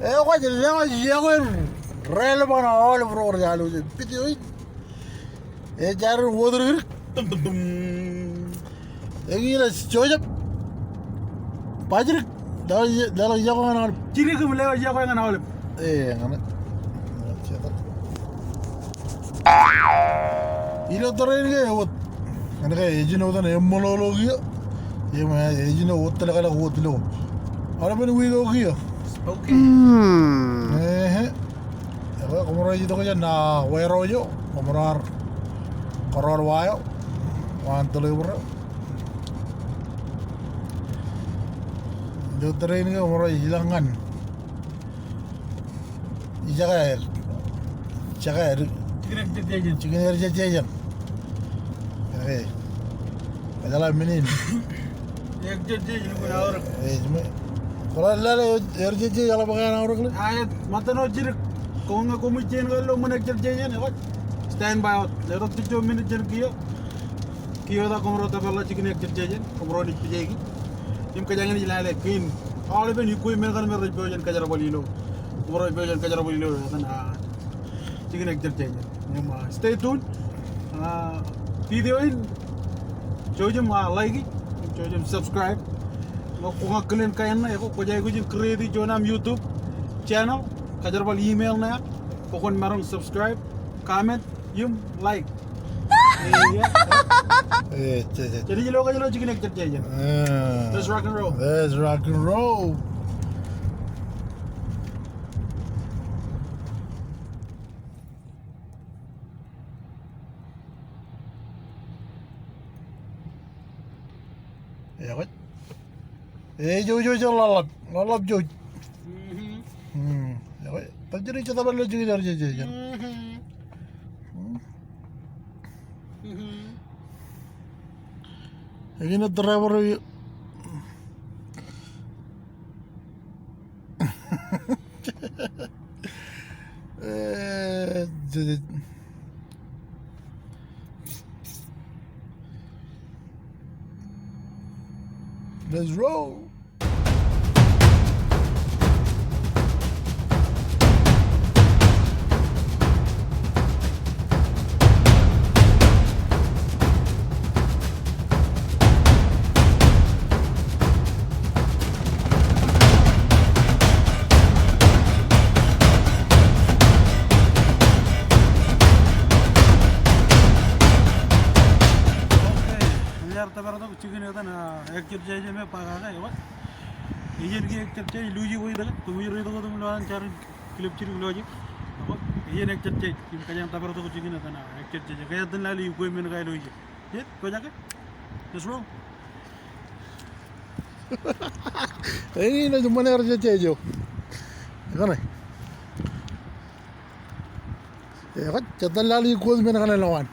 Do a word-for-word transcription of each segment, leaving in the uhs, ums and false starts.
Ekwōj, ekwōj, ekwōj. Relevant aolep ro rej alooj video in. Ej jar in wōt dik dik. Tum, tum, tum. Eñin ej Joseph. Patrick. Leḷọk, leḷọk yokwe ñan aolep. Jidik im leḷọk yokwe ñan aolep. Eñin. Ilo tōre in ke ewōt. Ñan ke ej jino etan eṃṃoolol kiiō. Im ej jino wōtlọklọk wōt ilo aolepen wiik eo kiiō. Okay. Ehe. Ekwe, koṃro ej itok jān, ah, warehouse eo, koṃro ar kōrọọl wa eo, wa an tōl eo bōro. Ilo tōre in ke koṃro ej ilọk ñan. Ijekaer. Ijekaer. Jikin ejjejjejen. Jikin ejjejjejen. Okay. Ejeḷā men in. Ejjejjejen, kwōn aorōk. Ej me. Kwō lale ejjejjejen eḷap ke an aorōk ḷe. Aet, ṃōttan wōt jidik. Koṃ ñe koṃij jañin kar lo ṃōn ejjejjejen, ekwōj. Stand by wōt. Letok jejjo minit jān kiiō. Kiiō ta koṃro tōparḷọk jikin ejjejjejen. Koṃro naaj pijeki. Im kōjeañ naaj lale kein aolepen equipment kaṇ me rej pojak in kōjerbal ilo. Koṃro ej pojak in kōjerbal ilo etan, ah, jikin ejjejjejen. Im, ah, stay tuned. Ah, video in, jouj im, ah, like, jouj im subscribe. Ñe kwō kile in kain ṇe, ekwe kwōj aikuj in create juon aṃ YouTube channel, kōjerbal email ṇe, kwō kwōn maroñ subscribe, comment, im like. Eh, ej, ej, ej. Jen ilo kōj ilo jikin ejjejjejen. Ah. Let's rock and roll. Let's rock and roll. Ekwōj. Ej jouj, jouj, ḷōḷḷap, ḷōḷḷap jouj. Mhm. Hmm. Ekwōj. Tōl jidik jet bar lo jikin ejjejjejen. Mhm. Hmm. Mhm. Eñin ej driver eo. Eh, ej, ej. Let's roll. Ij jar tōpartok jikin etan, ah, ejjejjejen me ba kake, ekwōj. Iien ke ejjejjejen, luuji bwe itok, koṃij ri itok otem ilo an jar in kilep jidik lọjik. Ekwōj, iien ejjejjejen, im kōjeañ tōpartok jikin etan, ah, ejjejjejen. Kōjeañ itōn lale equipment ko ilo iien. Jet, kwōj ake? What's wrong? Eñin ej ṃōṇe ejjejjejen eo. Eñin. Ekwōj, jet lale equipment kaṇe lowaan.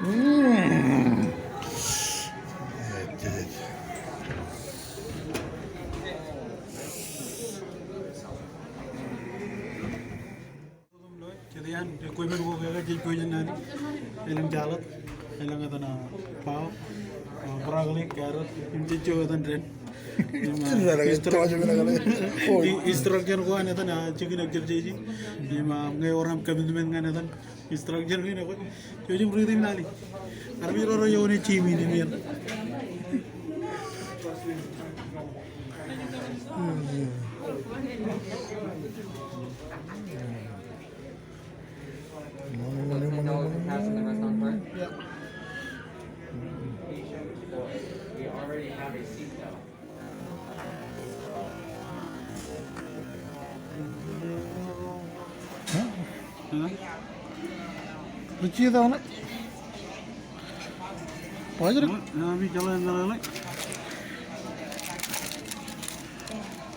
Mm. Jet iaan equipment ko ke jej pojak in naan. Elōñ salad, elōñ etan, ah, bao, ah, broccoli, carrot, im jejjo etan dān. Im, ah, instruction, i-, instruction ko an etan, ah, jikin ejjejjejen. Im, ah, ñe ewōr aṃ commitment ñan etan instruction ko eṇ, kwōj jouj im riiti im lale. Armej ro rej own e gym in im iien. Huh? Huh? Ri jijet eo ṇe. Patrick? Ā, ami jeḷā ñan ḷe.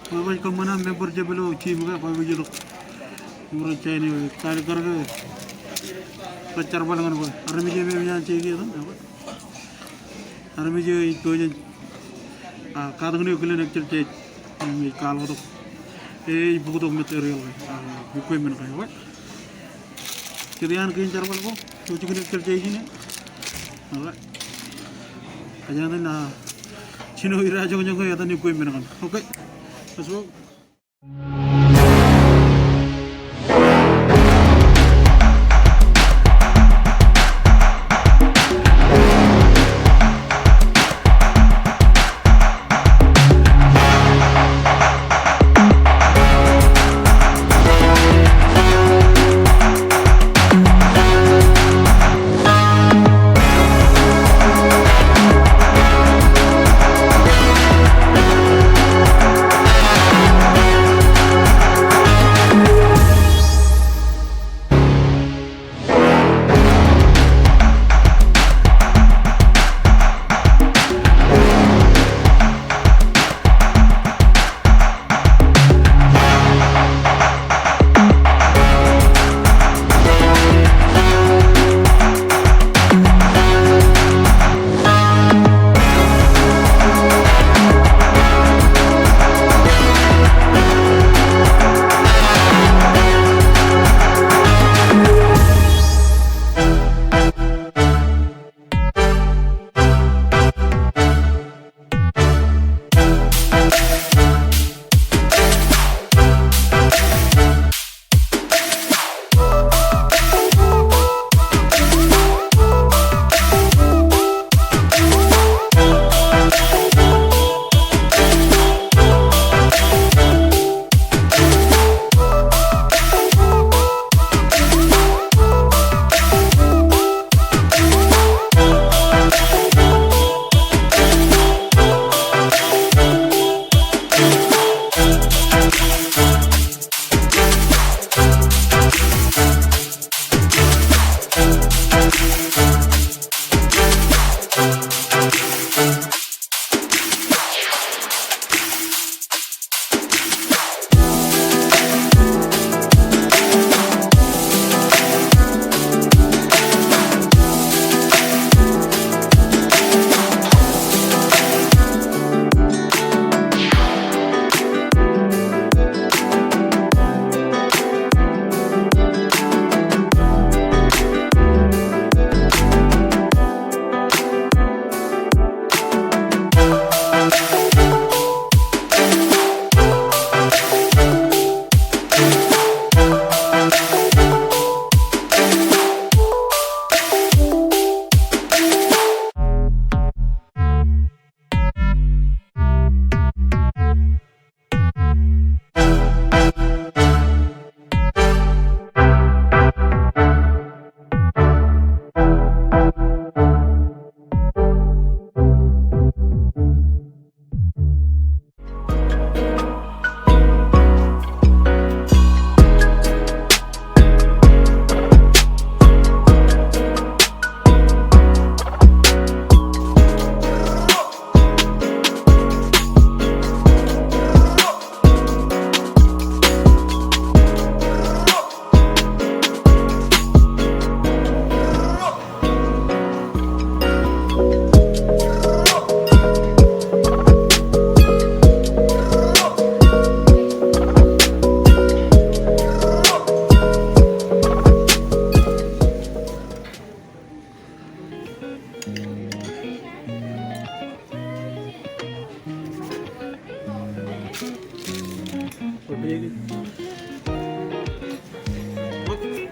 Bwe kwōj kōṃṃan aṃ membership ilo gym ke, bwe kwōj itok. Im rej jaini, ej kar, kar ke rej jerbal ñan bwe armej eo me eṃōj an jeiki etan, eo. Armej eo ej pojak in, a, katakin eo kilen exercise, im ej kwaḷọk tok. Ej bōktok material ke, a, equipment ke, eo. Jet iaan kein jerbal ko, ilo jikin exercise in, eo. All right. Ajak iten, ah, jino ida joñjoñ ke etan equipment kaṇ. Okay. Let's go.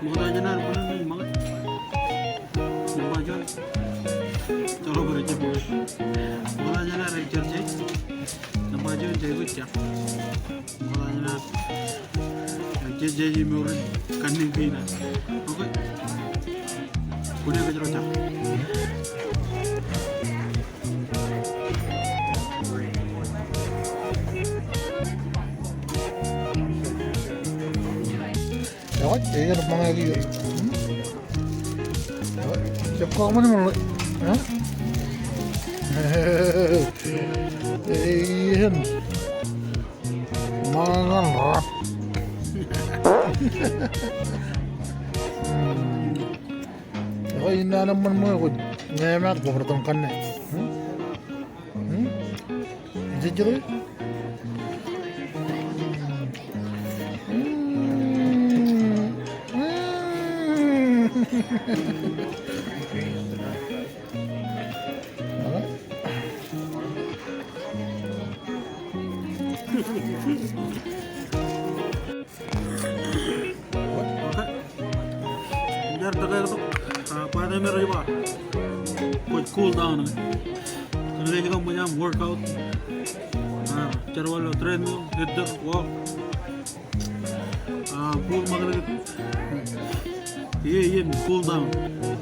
Ṃokta jān ad bōlen ṃōk. Nōṃba juon. Jọrọ bōd ejjab ṃōk. Ṃokta jān ad ejjab jej. Nōṃba juon jej kōj jak. Ṃokta jān ad. Jej jej imour in kanniñ kein ad. Okay. Kwōn kōjro jak. Ewōr, ewōr ṃōñā kiiō. Hmm? Ewōr, jab kọọmọnṃōl. Ha? Ewōr. Ṃōñā ñan rap. Hmm. Ewōr, innām eṃṃan ṃōñā kwōj ñe emaat kwō bar itoṃ kanne. Hmm? Hmm? Ijejjet eo? Okay. Jar tōkā tok. Ah, baatam eo rej ba kwōj cool down. Kōnke ej kab ṃōj aṃ workout. Ah, jerbal ilo treadmill, hit the wall. Ah, cool ṃakūtkūt. Iien, iien, cool down.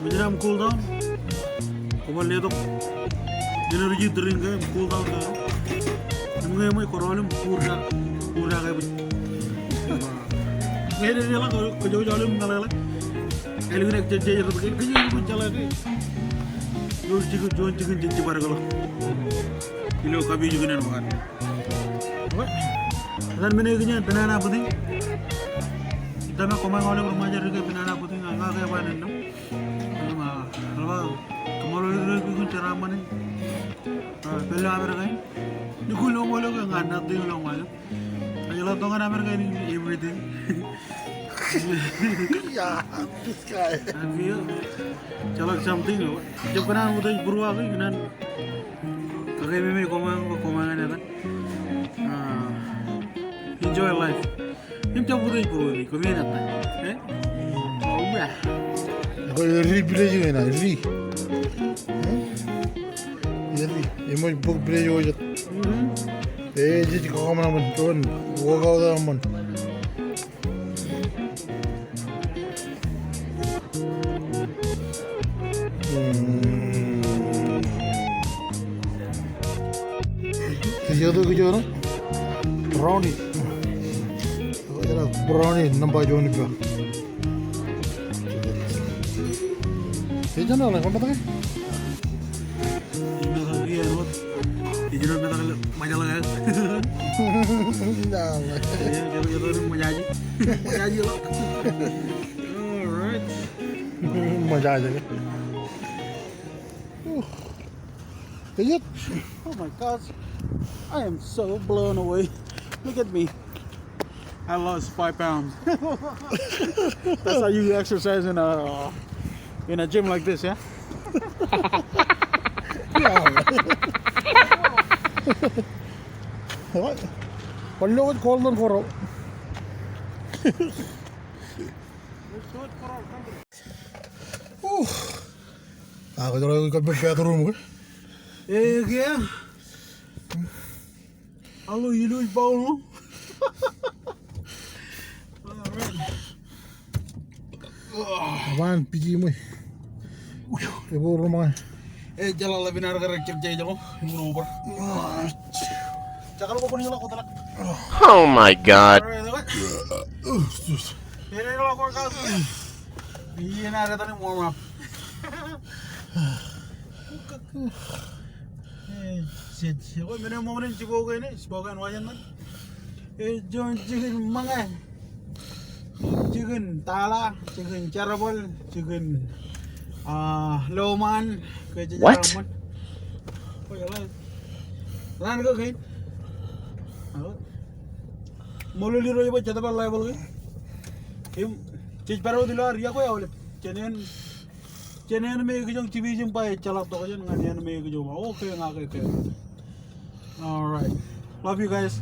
Ṃōj aṃ cool down. Kwō bar letok energy drink e im cool down ke. Im ñe eṃōj, kwō rọọl im kuur da, kuur da ke bwe. Ñe ededeḷọk, kwōj, kwōj aolep meḷeḷe. Ālikin ekjejjej rot ke, kōj, kōj, kōj jeḷā ke. Juon jikin, juon jikin jej jibadekḷọk ilo kapijuknen ṃōkaj. Etan men e kiiō banana pudding. Ij tōmak koṃeañ aolep ri Ṃajeḷ ke banana pudding, ña ke ba nennām. Im, ah, eḷap aō kōṃṃool ilo kukun jeraaṃṃan in. Ah, pād ilo Amerika in. Nukun lo ṃool ke ña nothing lo ṃool. Ij ḷak tok ñan Amerika in everything. Yeah, this guy. Ak kiiō, ejjeḷọk something eo. Jab kōṇaan wōt ej būruwa ke kōṇaan. Kake meme koṃeañ, koṃeañ etan. Ah, enjoy life. Im jab wōt ej būruwa ke, koṃeañ etan. Eh? Oh, yeah. Ko ri village eo eṇ, ri. Eh? Ri. Eṃōj bōk village eo jet. Mhm. Eh, jej kakaṃṃan, juon workout eṃṃan. Ej ioto kijoor, brownie. Ej brownie nōṃba juon ippa. Ej āinwōt, ej āinwōt. Ej āinwōt metak ilo Ṃajeḷ ke. Ej āinwōt, ej āinwōt Ṃajeḷ. Ṃajeḷ ḷọk. All right. Ṃajeḷ ḷọk. Ej āinwōt. Oh my gosh. I am so blown away. Look at me. I lost five pounds. That's how you exercise in a, in a gym like this, yeah? Yeah. What? What, look at Golden Corral. Whew. Ah, kōjro kōpper bathroom ke? Eh, ke? Alo, ilo ej ba ḷọk. All right. Eban piji ṃwe. Ebo ro ṃōñā. Eh, jeḷā ḷap in ad kar jekjek ḷọk. Im ro bar. Jekar ko koni ḷọk ko tōlak. Oh my God. All right, all right. Ere ḷọk ko ka. Iien ad etan im warm up. Eh, jej, ekwe men eo ṃōk in jibwe ke ṇe, Spokane, Washington. Eh, juon jikin ṃōñā. Jikin tala, jikin jerbal, jikin, ah, lọmọọr, ke jej What? Lọmọọr. Raan ko kein. Ṃool ilo ro ej ba jet bar level ke. Im, jej pād wōt ilo ad yokwe aolep. Jān ānbwin Jān ānbwin me kijoñ jipiej im ba ejjeḷọk tokjān ñan ānbwin me kijoñ ba. Okay, ña ke, ke. All right. Love you guys.